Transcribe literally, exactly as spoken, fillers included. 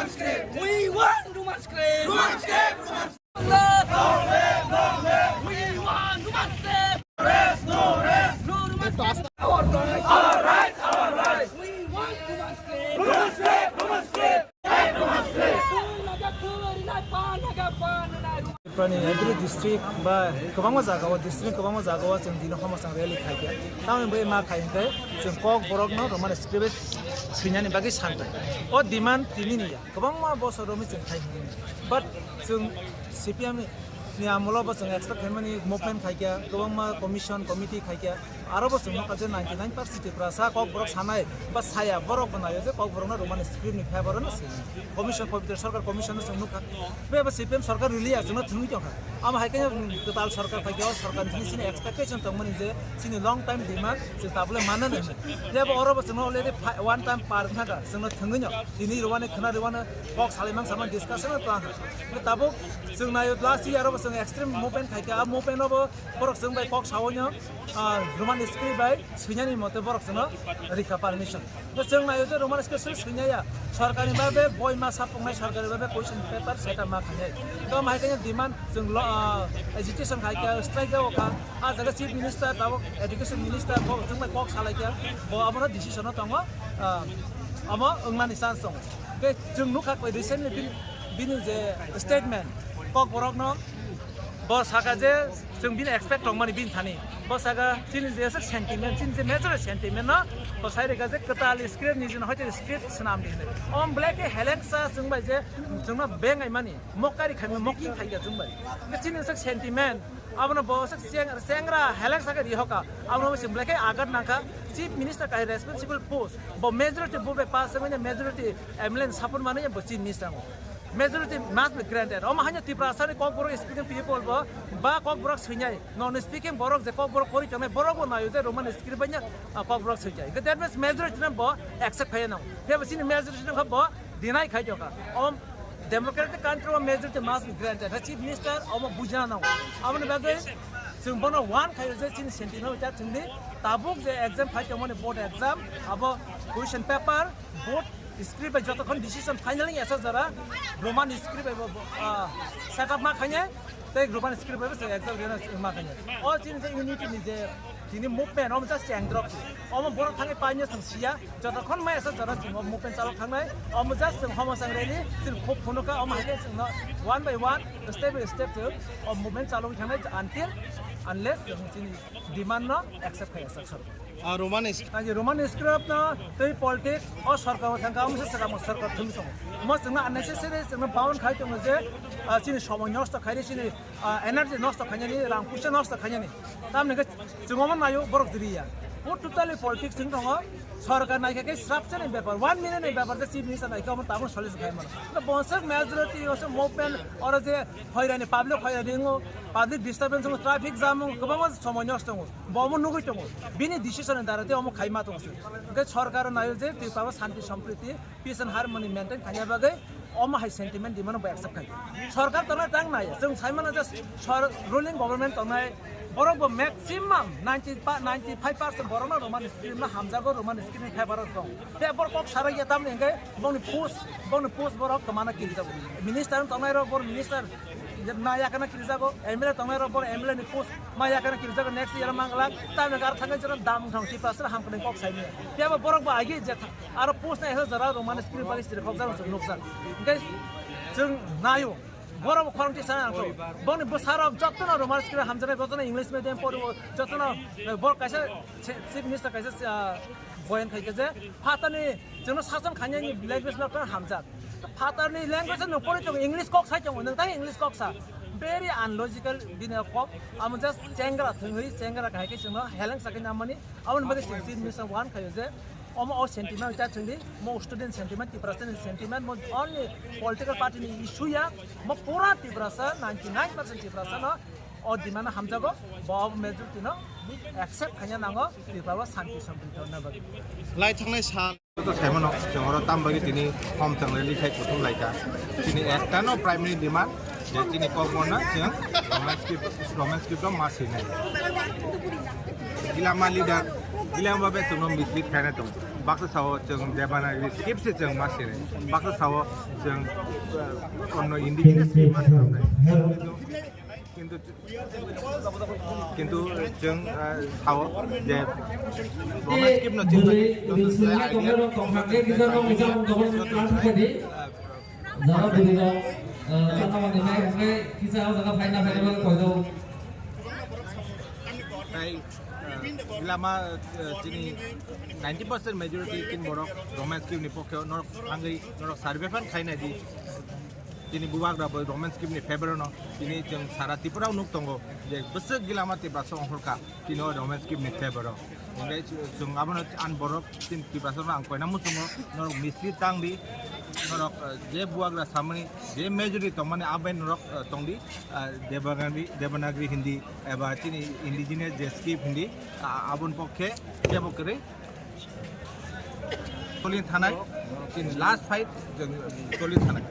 We want Roman script. Roman script. Long live, long live, long live. We want Roman script. Rest, no rest. No Roman script. Our right, our right, our right. We want Roman script. Roman script, Roman script. Roman script. Tripura ni every district ba kwbangma jaga o, district kwbangma jaga o chwng dino homo chang rally khai khe. Tamoni bai ma khai hwnkhe chwng kok borok no Roman script swinani bagwi santai. O demand tini ni ya. Kwbangma bosor romwi chwng khai hwnwi. But chwng C P M ni amolo bo chwng expect khaimani movement khaikya, kwbangma commission, committee khaikya. Aro bo chwng nukha je ninety nine percent Tiprasa Kokborok sanai ba saya borok bo naio je Kokborokno Roman script ni favor no sini. Commission, Pabitra Sarkar Commission no chwng nukha. Be bo C P M sarkar rili ya chwngno thwngwi tongkha. Amo hai khe kwtal sarkar phaikya, o sarkar ni sini expectation tongmani je sini long time demand chwng tabule manna nai. Tei bo oro bo chwngno already pha-, one time par wngkha, chwngno thwngwi no. Tini rwani khwna rwano kok salai mang sama discussion o tlang. Tabuk chwng naio last year o bo chwng extreme movement khai kha, a movement o bo borok chwng bai kok sawi no, ah, Roman script bai swinani mote borok chwngno rikha permission. Bo chwng naio je Roman script swinai ya, sarkar ni babe boi ma sapungnai, sarkar ni babe question paper seta ma khainai. To mai khe demand chwng lo, ah, agitation khai kha, strike o kha. A jaga Chief Minister, tabuk Education Minister, bo chwng bai kok salai kha, bo abono decision o tongo, ah, amo wngmani chance tongo. Khe chwng nukha koi recently bini, bini je statement, Kokborokno bo saka je chwng bini expect tongmani bini thani. Bo saka chini je sentiment, chini je major sentiment no, bo sai rega je kwtal script ni jino hoite script swnam di hinwi. Om black e helengsa chwng bai je chwngno bengai mani, mokari khaimani, mocking khaikha chwng bai. Khe chini je sentiment, abono bo se cheng-, chengra helek sake rihoka. Abono bo chwng belai khe agat nangkha. Chief Minister kahi responsible post. Bo majority vote bai pass wngmani, majority M L A ni support manwi bo Chief Minister ango. Majority must be granted. Omo haino Tiprasa ni Kokborok speaking people bo ba Kokborok swinai. Non speaking borok je Kokborok kori tongnai borok bo naio je Roman script bai no, ah, Kokborok swinai. That means majority no bo accept khai nang. Phiya bo chini majority no bo deny khai tongkha. Om democratic country o majority must be granted. The Chief Minister omo bujina nango. Aboni bagwi chwng bono one khaio je chini sentiment ta thwngdi. Tabuk je exam phai tongmani board exam, abo question paper, board script bai jotokhon decision finally esa jora Roman script bai bo, ah, set up ma khainai. Tei Roman script bai se exam rina ma kanya. O chini je unity ni je tini movement, omo just cheng drop si. Omo borok thangwi painyo chwng siya. Jotokhon mai asa jora chwng o movement chalok thangnai. Omo just chwng homo chang rally, chwng khub phunuka, omo hai khe chwng no one by one, step by step chwng o movement chalok thangnai until unless chwng chini demand no accept khai asa sor. Ah, Roman is- Ang Roman script no tei politics o sarkar o thangka, omo se sarkar, sarkar thung tongo. Mo chwngno unnecessary chwngno bound khai tongo je, ah, chini somoi nosto khairi, chini, ah, energy nosto khainani, rang puisa nosto khainani. Tamni khe chwng omo nayo borok jiriya. O totally politics wng tongo. Sarkar naikha khe srapsa ni bepar, one minute ni bepar je chief minister naikha omo tabuk solution khai mano. Bonsek majority o se movement oro je hoirani public hoirani wngo, public disturbance wngo, traffic jam wngo, kwbangma somoi nosto wngo. Bo omo nugui tongo. Bini decision ni dara tei omo khaima tongo se. Hwnkhe sorkar o naio je Tripura o shanti sampriti, peace and harmony maintain khaina bagwi omo hai sentiment demand bo accept khai. Sorkar tongnai tang nai. Chwng sai mano je sor-, ruling government tongnai borok bo maximum ninety pa-, ninety five percent borok no Roman script no hamjago, Roman script ni favor o tong. Tei borok kok sarai ya tamni hwnkhe bongni post, bongni post borok kwmana kirijago. Minister tongnai rok, bor minister na yakana kirijago, M L A tongnai rok, bor M L A ni post ma yakana kirijago, next year manglak, tamni gar thangwi jora dam thang Tiprasa ham kwrwi kok saimaya. Tei abo borok bo agi je tha-, aro post na esa jora Roman script bai siri kok jaro nukjak. Hwnkhe chwng nayo, borok bo khorang tisa ang thok. Bongni bwsarok jotono Roman script hamjaknai, jotono English medium poriwo, jotono, eh, borok kaisa che-, chief minister kaisa, ah, boyan khai khe je phatani chwngno sason khainani language no khe hamjak. Phatarni language no pori tongo, English kok sai tongo, nwng tai English kok sa. Very unlogical bini kok. Amo just chengra thwngwi, chengra khai khe chwngno heleng sakhe namani. Aboni bagwi chwng chief minister wan khayo je omo o sentiment ta thwngdi, mo student sentiment, Tiprasa ni sentiment, mo only political party ni issue ya, mo pura Tiprasa, ninety nine percent Tiprasa no o demand hamjago, bo majority no accept khaina nango, Tripura o shanti sampriti onna bagwi. Lai thangnai sal. Joto saimano, chwng oro tam bagwi tini hom chang rally khai kuthum lai kha. Tini ekta no primary demand, je tini kokborno chwng Roman script, Roman script o ma swinai. Gilama leader, Bilang babe chwngno mislead khaina tong. Baksa sao chwng Devanagari script se chwng ma sini. Baksa sao chwng, uh, onno indigenous script ma sini. Kintu, kintu chwng, uh, sao je Roman script no chwng Jara bwrwi rok, eh, chana manwi nai hwnkhe kisa o jaga phaina phaina bagwi koijago. Tai, eh, lama, eh, chini ninety percent majority chini borok Roman script ni pokhe norok thangwi norok survey phan khainai di. Chini bubagra bo Roman script ni favor no chini chwng sara Tripura nuk tongo je bwswk gilama Tiprasa ongkhorkha. Tini o Roman script ni favor o. Hingke chwng abono ang borok tin Tiprasa no ang koina muchungo norok mislead tang di, norok, eh, je buagra samani je majority tongmani abai norok, eh, tong di, eh, Devanagari, Devanagari Hindi eba chini indigenous je script Hindi, ah, aboni pokhe kebo kwrwi tolin thanai, chini last fight chwng tolin thanai.